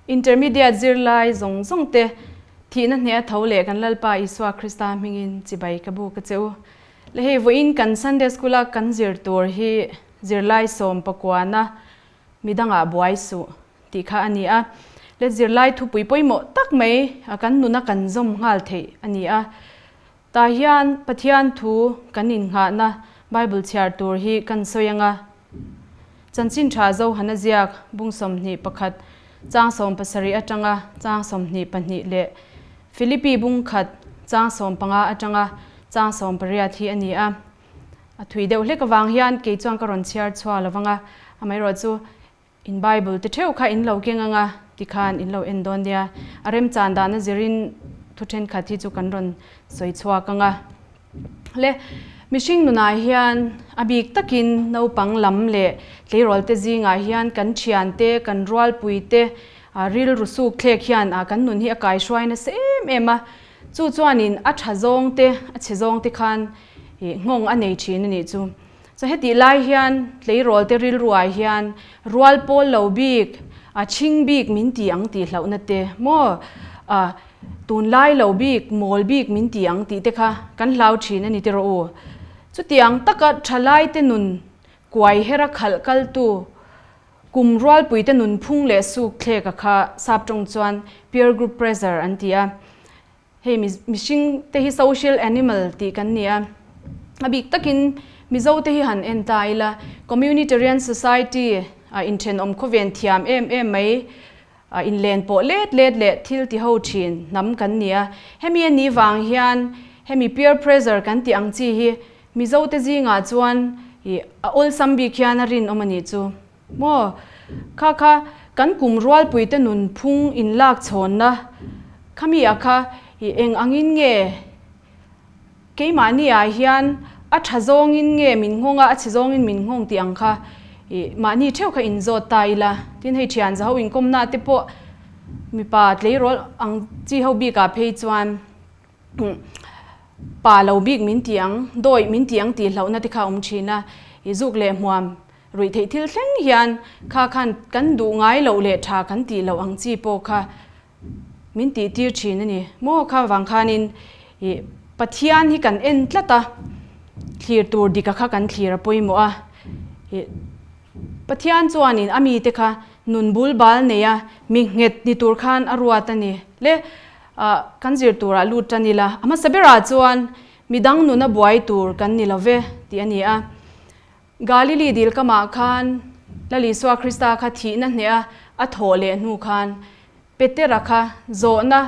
Intermediate zirlai zawng zawng te thihna hneh a tho leh kan Lalpa Isua Krista hmingin chibai ka buk a che u. Le hei vawiin kan Sunday School a kan zir tur hi zirlai sawm pakuana midangah buai suh tih kha a ni a. Le zirlai thupui pawimawh tak mai kan nuna kan zawm nghal theih a ni a. Tah hian Pathian thu kan innghahna Bible chhiar tur hi kan sawi ang a. Chanchin tha Zohana ziak bung 21 chang 70 atanga chang 22 leh Philippi bung khat chang 15 atanga chang 18 hi a ni a. A thui deuh hlek avang hian kei chuan ka rawn chhiar chhuah lo vang a, amaherawhchu In Bible te theuh kha in lo keng anga tikhan in lo en dawn nia. A remchan dahna zirin thu thenkhat hi chu kan rawn sawi chhuak anga. Le, mihring nunah hian a bik takin naupang lam leh tleirawl te zingah hian kan thian te, kan rualpui te rilru suk thlek hian kan nun hi a kaihruai nasa em em a. Chu chuanin a tha zawng te, a chhe zawng te khan nghawng a nei thin a nih chu. Chuan hetih lai hian tleirawl te rilruah hian rual pawl lo bik, a chhing bik min ti ang tih hlauhna te maw, a tunlai lo bik, mawl bik min ti ang tih te kha kan hlau thin a ni tiraw u. Chutiang taka thalai te nun kuai hera khalh kaltu kum rualpui te nun phung leh suk thlek a kha sap tawng chuan peer group pressure an ti a. Hei mihring te hi social animal tih kan ni a, a bik takin Mizo te hi han en ta ila, communitarian society a inthenawm khawven thiam em em mai, inlen pawh let let leh thil ti ho thin hnam kan ni a. Hemi a nih vang hian hemi peer pressure kan tih ang chi hi Mizo te zingah chuan a awlsam bik hian a rinawm a nih chu. Maw? Kha kha kan kum rualpuite nunphung inlak chhawnna khami ah kha i eng angin nge keimahni ah hian a tha zawngin nge min nghawng a, a chhe zawngin min nghawng tih ang kha i mahni theuh kha inzawt ta ila. Tin hei thian za ho inkawmna te pawh mipa tleirawl ang chi ho bikah phei chuan pa lo bik min ti ang, dawih min ti ang tih hlauhna te kha a awm thin a, i zuk leh hmuam Ruih theih thil thleng hian kha khan kan duh ngai loh leh tha kan tih loh ang chi pawh kha min tih tir thin a ni. Maw kha vang khanin ih Pathian hi kan en tlat a, thlir tur dika kha kan thlir a pawimawh a. Ih Pathian chuanin a mite kha nun bul bal nei a, mi nghet ni tur khan a ruat a ni. Le ah kan zir turah lut tan ila, a hmasa berah chuan midang nuna buai tur kan ni lo ve tih a ni a. Galili dil kamah khan Lal Isua Krista kha thihna hneha a thawh leh hnu khan Petera kha zawhna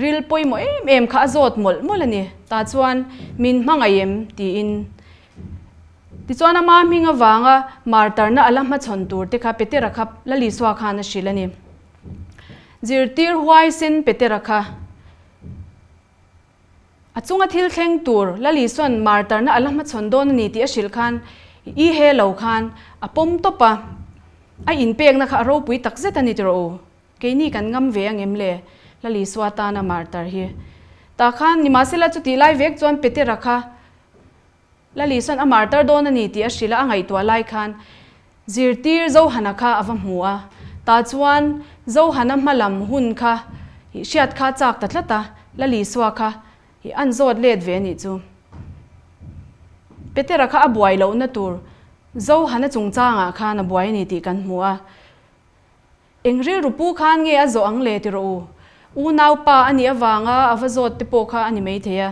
ril pawimawh em em kha a zawt mawlh mawlh a ni. Tah chuan min hmangaih em? tiin. Tichuan ama hming avanga martarna a la hmachhawn tur te kha Petera kha Lal Isua khan a hrilh a ni. Zirtir huaisen Petera kha. A chunga thil thleng tur Lal Isua'n martarna a la hmachhawn dawn a ni tih a hrilh khan i he lo khan a pawm tawp a, a inpekna kha a ropui tak zet a ni tiraw u? Keini kan ngam ve ang em le Lal Isua tana martar hi? Tah khan nimahsela chutih lai vek chuan Petera kha Lal Isua'n a martar dawn a ni tih a hrilh a, a ngaihtuah lai khan zirtir Zohana kha a va hmu a. Tah chuan Zohana hma lam hun kha hriat kha a chak ta tlat a, Lal Isua kha an zawt let ve a nih chu. Petera kha a buai lohna tur Zohana chungchangah khan a buai a ni tih kan hmu a. Eng rilru pu khan nge a zawh ang le ti rawh u. Unaupa a nih avanga a va zawt te pawh kha a ni maithei a,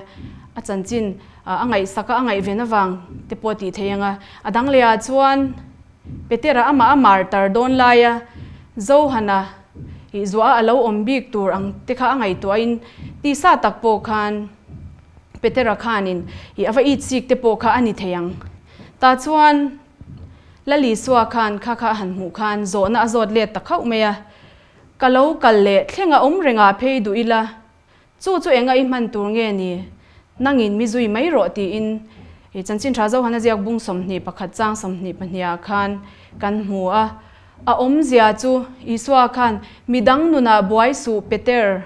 a chanchin a ngaihsak a, a ngaihven avang te pawh a tih thei ang a. A dang leh ah chuan Petera amah a martar dawn laia Zohana ih zuah a a lo awm bik tur ang te kha a ngaihtuahin tisa tak pawh khan Petera khanin ih a va itsik te pawh kha a ni thei ang. Tah chuan Lal Isua khan kha kha a han hmuh khan zawhna a zawt let ta khauh mai a, Ka lo kal leh thleng a awm rengah phei duh ila, chu chu enga i hman tur nge ni? Nangin mi zui mai rawh tiin i Chanchin Tha Zohana ziak bung 21 chang 22 ah khan kan hmu a. A awmzia chu Isua khan midang nunah buai suh Peter,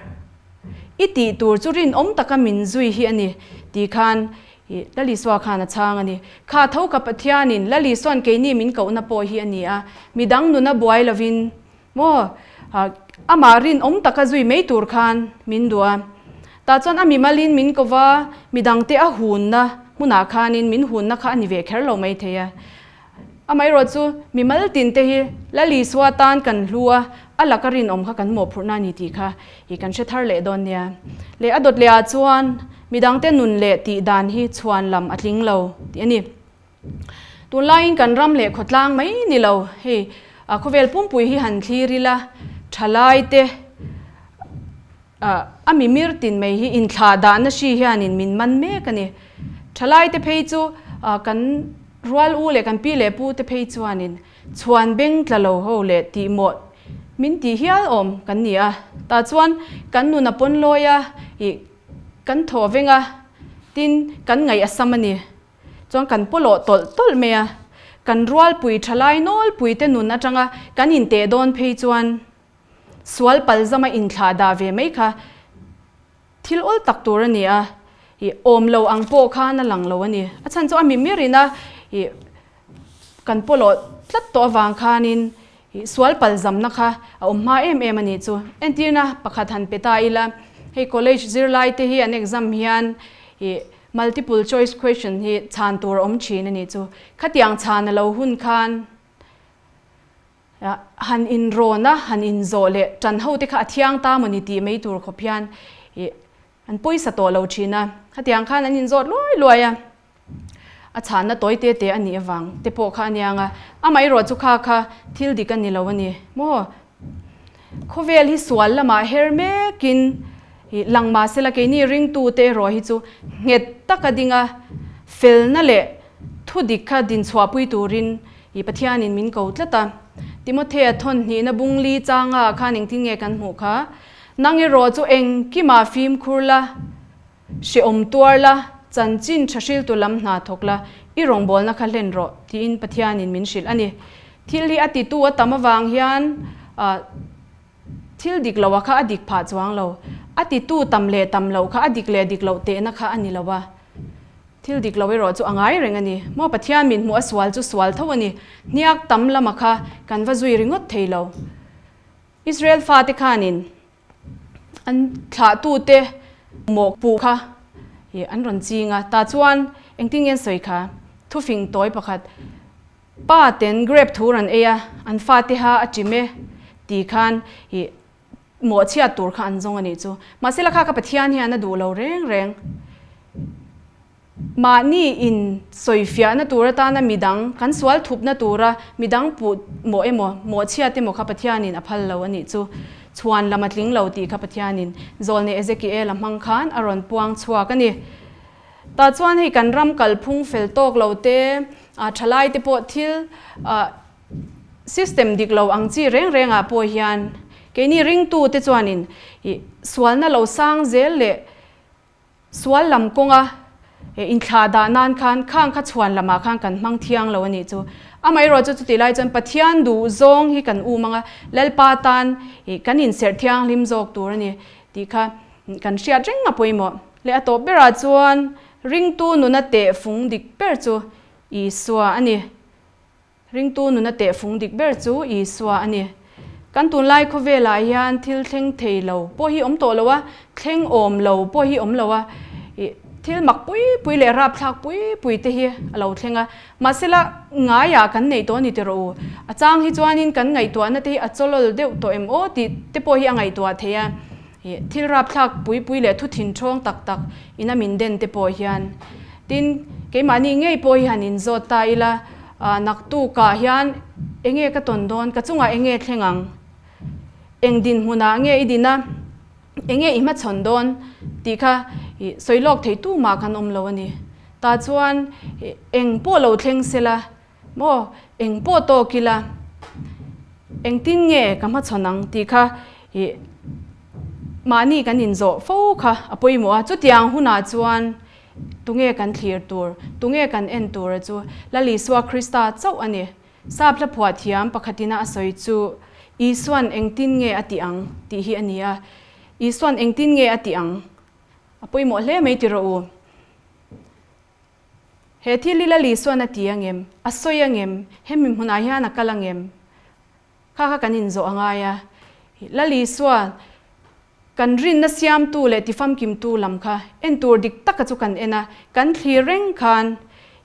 i tih tur chu rinawm taka min zui hi a ni ti khan Ih, Lal Isua khan a chhang a ni. Kha tho ka Pathianin Lal Isua'n keini min kohna pawh hi a ni a, midang nuna buai lovin maw, ah, Amah rinawm taka zui mai tur khan min duh a. Tah chuan a mimalin min ko va, midangte a hunna hmunah khanin min hunna kha a ni ve kher lo mai thei a. Amaherawh chu mimal tinte hi Lal Isua tan kan hlu a, a laka rinawm kha kan mawhphurhna a ni tih kha i kan hre thar leh dawn nia. Leh a dawt lehah chuan midangte nun leh tih dan hi chhuan lam a tling lo tih a ni. Tunlaiin kan ram leh khawtlang mai ni lo, hei khawvel pumpui hi han thlir ila thalaite A mimir tin mai hi inthlah dahna hri hianin min man mek a ni. Thalaite phei chu kan rual u leh kan pi leh pu te phei chuanin chhuan beng tla lo ho leh tihmawh min tih hial awm kan ni a. Tah chuan kan nun a pawn lawi a, ih kan thaw veng a, tin kan ngaih a sam a ni. Chuan kan pawlawh tawlh tawlh mai a, kan rualpui thalai nawlpui te nun atanga kan inteh dawn phei chuan Sual palzama inthlah dah ve mai kha thil awl tak tur a ni a, ih awm lo ang pawh khan a lang lo a ni. A chhan chu a mimir ina ih kan pawlawh tlat tawh avang khanin ih sual palzamna kha a awm hma em em a nih chu. Entirna pakhat han pe ta ila, hei college zirlai te hi an exam hian ih multiple choice question hi chhan tur a awm thin a nih chu. Khatiang chhan a lo hun khan Han inrawn a, han inzawh leh tan ho te kha a thiang ta maw ni tih mai tur khawp hian ih an pawisa tawh lo thin a. Khatiang khan an inzawt luai luai a, a chhanna tawi te te a nih avang te pawh kha a niang a, amaherawh chu kha kha thil dik a ni lo a ni maw? Khawvel hi sual lamah her mekin ih lang mahsela keini ringtute erawh hi chu nghet taka dinga felna leh thu dik kha dinchhuahpui turin I Pathianin min ko tlat a. Timothea thawn hnihna bung li changa ah khan engtin nge kan hmuh kha? Nang erawh chu engkimah fimkhur la, hrehawm tuar la, chanchin tha hriltu lam hna thawk la, i rawngbawlna kha hlen rawh, tiin Pathianin min hrilh a ni. Thil hi a titu a tam avang hian thil dik loh a kha a dik phah chuang lo. A titu tam leh tam loh kha a dik leh dik loh tehna kha a ni lo a. Thil dik lo erawh chu a ngai reng a ni. Maw Pathian min hmuh a sual chu sual tho a ni. Hniak tam lama kha kan va zui ringawt thei lo. Israel fate khanin an thlahtute mawhpuh kha an rawn ching a, tah chuan engtin nge an sawi kha? Thufing tawi pakhat, Pa ten grape thur an ei a, an fate ha a chim e ti khan ih Mawhchhiat tur kha an zawng a nih chu. Mahse la kha ka Pathian hian a duh lo reng reng. Mahni in sawifiahna tur atana midang, kan sual thupna tura midang puh mawh emaw, mawhchhiat emaw kha Pathianin a phal lo a nih chu. Chhuan lam a tling lo tih kha Pathianin Zawlnei Ezekiel-a hmang khan a rawn puang chhuak a ni. Tah chuan hei kan ram kalphung fel tawk lo te, thalai te pawh thil System dik lo ang chi reng reng ah pawh hian keini ringtu te chuanin ih sualna lo sang zel leh sual lam kawnga inthlah dah nan khan khang kha chhuan lamah khan kan hmang thiang lo a nih chu. Amaherawh chu chutih lai chuan Pathian duh zawng hi kan um ang a, Lalpa tan ih kan inserh thianghlim zawk tur a ni tih kha kan hriat reng a pawimawh. Leh a tawp berah chuan ringtu nuna tehfung dik ber chu Isua a ni. Ringtu nuna tehfung dik ber chu Isua a ni. Kan tunlai khawvelah hian thil thleng thei lo pawh hi awm tawh lo a, thleng awm lo pawh hi awm lo a, ih thil mak pui pui leh rapthlak pui pui te hi a lo thleng a. Mahsela ngaiah kan neih tawh a ni ti rawh u. A chang hi chuanin kan ngaihtuahna te hi a chawlawl deuh tawh em aw tih te pawh hi a ngaihtuah thei a. Ih, thil rapthlak pui pui leh thu thinthawng tak tak ina min den te pawh hian. Tin, keimahni ngei pawh hi han inzawt ta ila, ah, naktukah hian enge ka tawn dawn, ka chungah enge thleng ang, eng dinhmunah nge i din a, enge i hmachhawn dawn tih kha ih sawi lawk thei tu mah kan awm lo a ni. Tah chuan ih eng pawh lo thleng sela, Maw, eng pawh tawk ila, engtin nge ka hmachhawn ang tih kha ih mahni kan inzawh fo kha a pawimawh a, chutiang hunah chuan tunge kan thlir tur, tunge kan en tur a chu Lal Isua Krista chauh a ni. Sap hla phuah thiam pakhatina a sawi chu Isuan engtin nge a tih ang tih hi a ni a, Isuan engtin nge a tih ang a pawimawh hle mai ti rawh u. He thil hi Lal Isuan a ti angem? A sawi angem? Hemi hmunah hian a kal angem? Kha kha kan inzawh a ngai a. Lal Isua kan rinna siamtu leh tifamkimtu lam kha en tur dik taka chu kan en a, kan thlir reng khan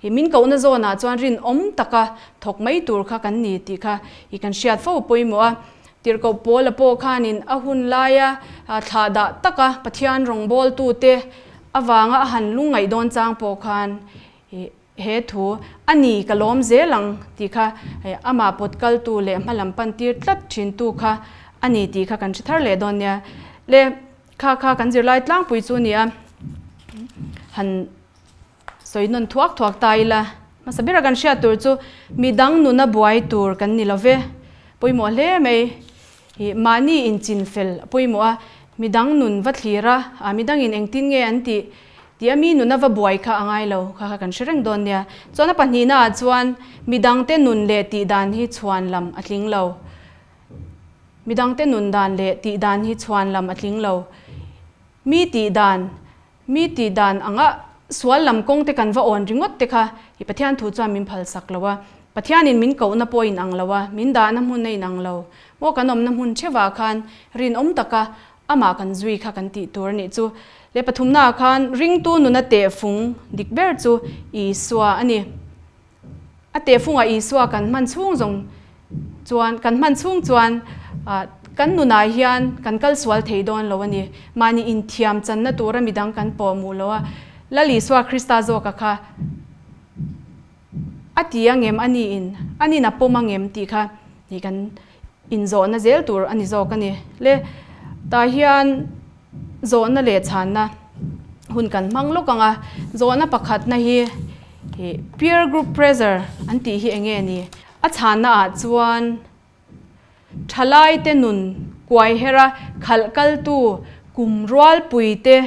i min kohna zawnah chuan rinawm taka thawk mai tur kha kan ni tih kha i kan hriat fo pawimawh a. Tirhkoh Paula pawh khanin a hun laia thlah dah taka Pathian rawngbawltute avanga a han lungngaih dawn chang pawh khan i He thu, A ni, ka lawm zel ang, tih kha amah pawt kaltu leh hma lam pan tir tlat thintu kha a ni tih kha kan hre thar leh dawn nia. Le, kha kha kan zirlai tlangpui chu a ni a, han sawi nawn thuak thuak ta ila. Hmasa bera kan hriat tur chu midang nuna buai tur kan ni lo ve, pawimawh hle mai. Ih, mahni inchin fel a pawimawh a, midang nun va thlir a, ah midangin engtin nge an tih tih a mi nuna va buai kha a ngai lo kha kha kan hre reng dawn nia. Chuan a pahnihna ah chuan midangte nun leh tih dan hi chhuan lam a tling lo. Midangte nun dan leh tih dan hi chhuan lam a tling lo. Mi tih dan Mi tih dan anga sual lam kawng te kan va awn ringawt te kha i Pathian thu chuan min phal sak lo a. Pathianin min kohna pawh a inang lo a, min dahna hmun a inang lo. Maw kan awmna hmun theuhah khan rinawm taka amah kan zui kha kan tih tur a nih chu. Leh pathumnaah khan ringtu nuna tehfung dik ber chu Isua a ni. A tehfungah Isua kan hman chhung zawng chuan kan hman chhung chuan kan nunah hian kan kal sual thei dawn lo a ni. Mahni inthiam channa tura midang kan pawh hmuh lo a, Lal Isua Krista zawka kha a ti a ngem a niin a nin a pawm a ngem tih kha nih kan inzawhna zel tur a ni zawk a ni. Le tah hian zawhna leh chhanna hun kan hmang lawk ang a, zawhna pakhatna hi ih peer group pressure an tih hi eng nge ni? A chhanna ah chuan thalaite nun kuai hera khalh kaltu kum rualpuite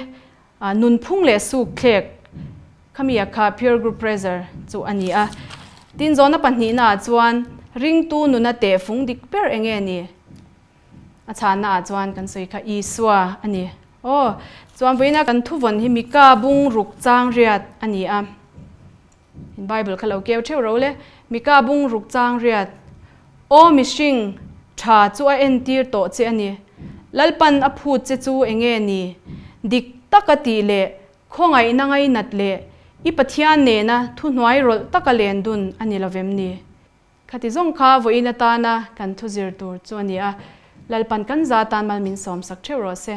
Nunphung leh sukthlek khami a kha peer group pressure chu a ni a. Tin, zawhna pahnihna ah chuan ringtu nuna tehfung dik ber eng nge ni? A chhanna ah chuan kan sawi kha Isua a ni. Aw, chuan vawiina kan thuvawn hi Mika bung ruk chang riat a ni a. In Bible kha lo keu theuh ro le. Mika bung ruk chang riat, Aw mihring, tha chu a entir tawh che a ni. Lalpan a phut che chu eng nge ni? Dik taka tih leh khawngaihna ngainat leh i Pathian nena thuhnuai rawlh taka len dun a ni lovem ni? Khati zawng kha vawiin atana kan thu zir tur chu a ni a. Lalpan kan za tan mal min sawmsak theuh rawh se.